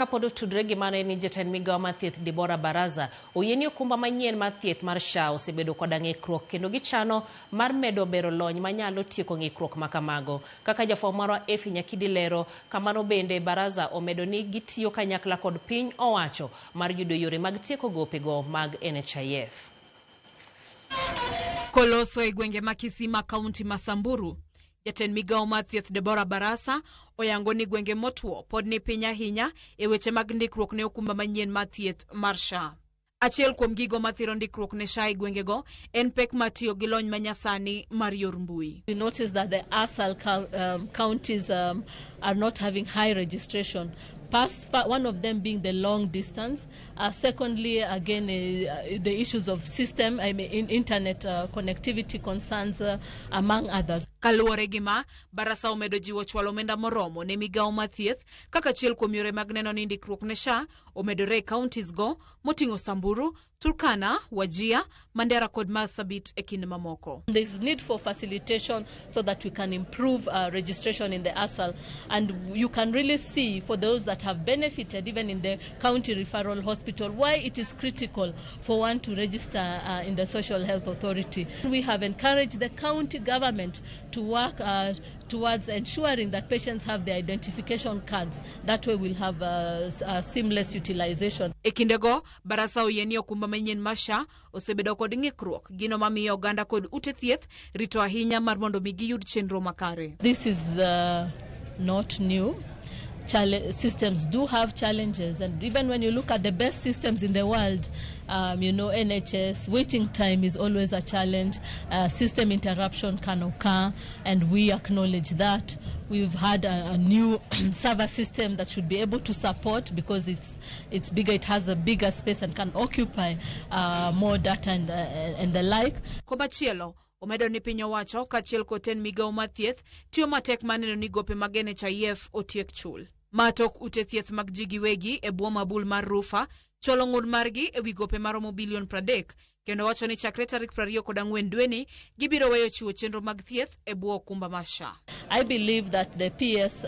Kapod otudore gi mano en ni jatend migawo mar thieth Deborah Baraza oyie ni okumba manyien mar thieth mar SHA osebedo koda ng'ikruok kendo gichano mar medo bero lony manyalo tieko ng'ikruok makamago. Kaka jafwambo marwa Effie Nyakidi lero, kamano bende Baraza omedo ni gitiyo kanyakla kod piny owacho mar yudo yore mag tieko gopego mag NHIF. Koloso e gwenge ma Kisima, kaunti ma Samburu, jatend migawo mar thieth Deborah Barasa oyango ni gwenge motwo pod ni piny ahinya e weche mag ndikruok ne okumba manyien mar thieth mar SHA. Achiel kuom gigo mathiro ndikruok ne SHA e gwengego en pek mar tiyo gi lony manyasani mar yor mbui. We notice that the ASAL counties are not having high registration. Past, one of them being the long distance. Secondly, again, the issues of system, I mean, internet connectivity concerns, among others. Kaluwore gi ma, Barasa omedo jiwo chwalo omenda moromo ne migawo mar thieth kaka achiel kuom yore mag neno ni ndikruok ne SHA omedore e counties go moting'o Samburu, Turkana, Wajir, Mandera kod Marsabit e kind mamoko. There's need for facilitation so that we can improve registration in the ASAL. And you can really see for those that have benefited, even in the county referral hospital, why it is critical for one to register in the Social Health Authority. We have encouraged the county government to work towards ensuring that patients have their identification cards. That way we'll have seamless utilization. E kindego, Barasa oyie ni okumba manyien mar SHA osebedo kod ng'ikruok, gino mamiyo oganda kod ute thieth rito ahinya mar mondo mi giyud chenro makare. This is not new. Systems do have challenges, and even when you look at the best systems in the world, NHS, waiting time is always a challenge. System interruption can occur, and we acknowledge that. We've had a new server system that should be able to support, because it's bigger, it has a bigger space and can occupy more data and the like. Komachielo, omedo ni piny owacho kaachiel kod tend migawo mar thieth tiyo matek mar neno ni gope mag NHIF otiek chul. Ma tok ute thieth mag ji giwegi e bwo mabul mar RUPHA chwalo ng'ur margi e wi gope maromo bilion 30 kendo wacho ni chakre tarik 24 dweni gibiro weyo chiwo chenro mag thieth e bwo okumba mar SHA. I believe that the PS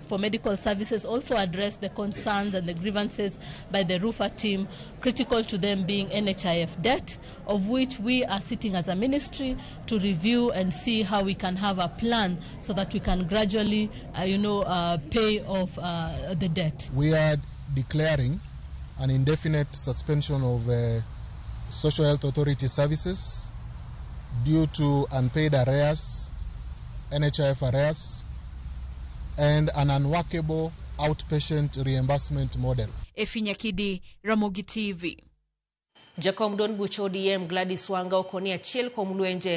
for Medical Services also addressed the concerns and the grievances by the RUPHA team, critical to them being NHIF debt, of which we are sitting as a ministry to review and see how we can have a plan so that we can gradually pay off the debt. We are declaring an indefinite suspension of Social Health Authority services due to unpaid arrears, NHIF arrears, and an unworkable outpatient reimbursement model. Effie Nyakidi, Ramogi TV. Jakom duond buch ODM Gladys Wanga okoni achiel kuom lwenje